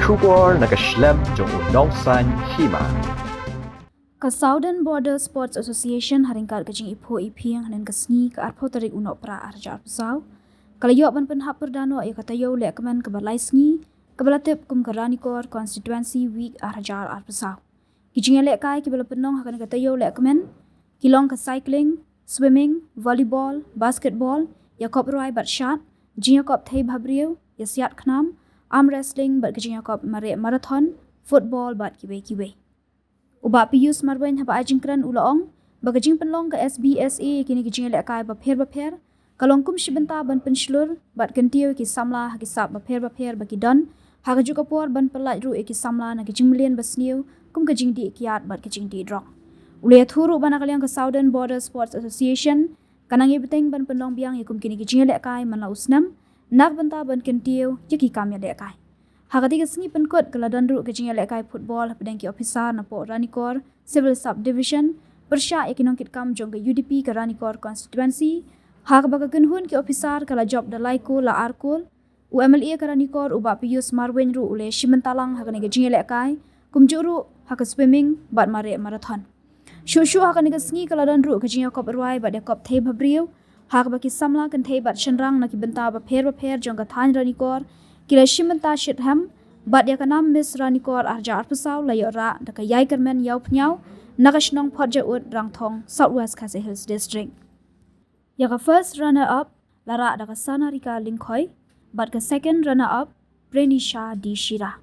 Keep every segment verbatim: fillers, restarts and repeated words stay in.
Khubor na ka shlem jong u nongsan hima. Ka Southern Border Sports Association ha ryngkat ka jingiphuh iphieng hynnin ka sngi ka arphew tarik u Nohprah arhajar arphew saw ka la ïoh ban pynhap pyrda noh ïa ka taïew lehkmen kaba lai sngi kaba la tip kum ka Ranikor Constituency Week arhajar arphew saw. Ki jingïalehkai kiba la pynlong ha kane ka taïew lehkmen ki long ka cycling, swimming, volleyball, basketball, ïakop rwai bad shad, jingïakop thei bhabriew, ïasiat khnam, arm wrestling bad ka jingïakop mareh marathon, football bad kiwei kiwei. U Bah Pius Marwein haba ai jingkren u la ong ba ka jingpynlong ka S B S A ïa kine ki jingïalehkai bapher bapher ka long kum shi bynta ban pynshlur bad kyntiew ïa ki samla ha ki sap bapher bapher ba ki don, ha kajuh ka por ban pyllait ruh ïa ki samla na ki jingmlien basniew kum ka jingdih kiad bad ka jingdih drok. U la ïathuh ruh ba na ka liang ka Southern Border Sports Association ka nang ïai bteng ban pynlong biang ïa kum kine ki jingïalehkai man la u snem na ka bynta ban kyntiew ïa ki kam ïalehkai. Ha katei ka sngi pynkut ka la don ruh ka jingïalehkai football hapdeng ki ophisar napoh Ranikor Civil Sub Division pyrshah ïa ki nongkitkam jong ka U D P ka Ranikor Constituency, ha kaba ka kynhun ki ophisar ka la jop da lai kol la ar kol. U M L A ka Ranikor u Bah Pius Marwein ruh u la ïashim bynta lang ha kane ka jingïalehkai, kumjuh ruh ha ka swimming bad mareh marathon. Shuh shuh ha kane ka sngi ka la don ruh ka jingïakop rwai bad ïakop thei bhabriew, ha kaba ki samla kynthei bad shynrang na ki bynta bapher bapher jong ka thaiñ Ranikor ki la shim bynta shitrhem bad ïa ka nam Miss Ranikor arhajar arphew saw la ïoh rah da ka Ïaikyrmen Ïawphniaw na ka shnong Photjaud, Rangthong, South West Khasi Hills District. Ïa ka first runner up la rah da ka Sanarika Lyngkhoi bad ka second runner up Prenisha D Shira.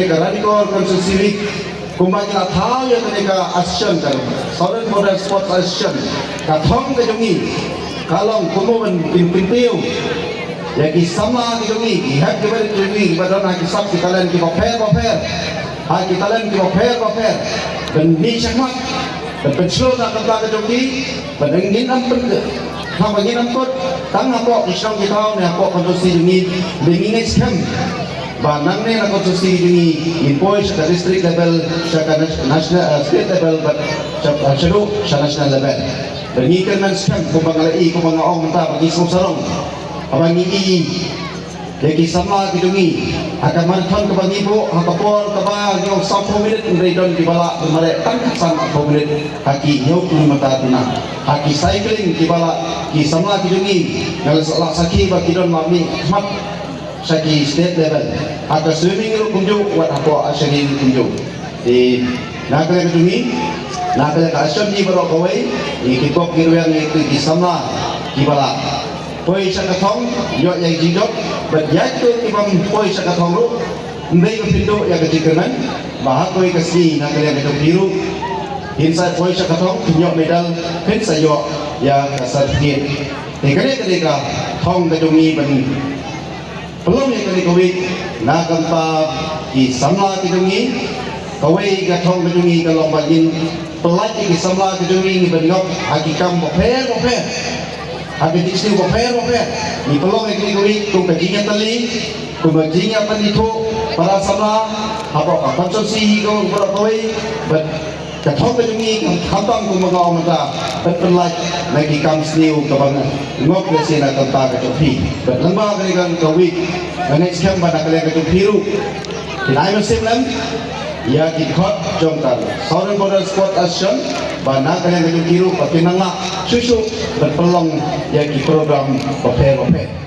Ka Ranikor Constituency Week, kumba ngi la thaw ïa kane ka association, ka Southern Border Sports Association, ka thong ka jong ngi ka long kumno ban pynkyntiew ïa ki samla ki jong ngi, ki hep ki barit ki jong ngi, kiba don ha ki sap ki talent kiba pher ba pher, ha ki talent kiba pher ba pher, ban mih shakhmat, ban pynshlur na ka bynta ka jong ki, ba ngin ym pyn, haba ngin ym kut tang hapoh ki shnong ki thaw ne hapoh constituency jong ngi, ba ngi ngeit skhem ba nangne na constituency jong ngi, ngin poi sha ka district level, sha ka nas-, national, eh, state level, bad sha, eh, shaduh sha national level. Ba ngi kyrmen skhem, kumba nga la i, kumba nga ong mynta, ba ngi sngewsarong haba ngi i ïa ki samla ki jong ngi ha ka marathon kaba ngi buh, ha ka por kaba ngi ong saw phew minit, hynrei don kiba lah ban mareh tang ka san phew minit ha ki hynñiew kilometer duna. Ha ki cycling kiba lah ki samla ki jong ngi, nga la sa-, la sakhi ba ki don la mih khmat sha ki state level. Ha ka swimming ruh kumjuh, wat hapoh archery ruh kumjuh. Te na ka liang ka jong ngi, na ka liang ka association jong ngi baroh kawei, ngi ki pok ngi rwiang ïa ki samla kiba lah poi sha ka thong, ïoh ïa ki jingjop, bad ïa kito ki bym poi sha ka thong ruh, ym dei ba phin duh ïa ka jingkyrmen ba ha kawei ka sngi na ka liang ka jong phi ruh, phin sa poi sha ka thong, phin ïoh medal, phin sa ïoh ïa ka certificate. Te kane ka dei ka thong ka jong ngi ban pynlong ïa kane ka week na ka bynta ki samla ki jong ngi. Kawei ka thong ka jong ngi ka long ba ngin pyllait ïa ki samla ki jong ngi, ngi ban ngop ha ki kam bapher bapher, ha ki jingsniew bapher bapher. Ngi pynlong ïa kane ka week kum ka jingïatylli, kum ka jingïapynithuh para samla hapoh ka constituency hi ka baroh kawei. Bad ka thong ka jong ngi kam, khamtam kumba nga ong mynta, ban pynlait na ki kam sniew kaba ngop lehse na ka bynta ka jong phi. Bad lyngba kane ka, ka week, nga ngeit skhem ba na ka liang ka jong phi ruh phin ai mynsiem lem ïa ki dkhot jong ka Southern Border Sports Association, ba na ka liang ka jong phi ruh ba phin nang lah shuh shuh ban pynlong ïa ki program bapher bapher.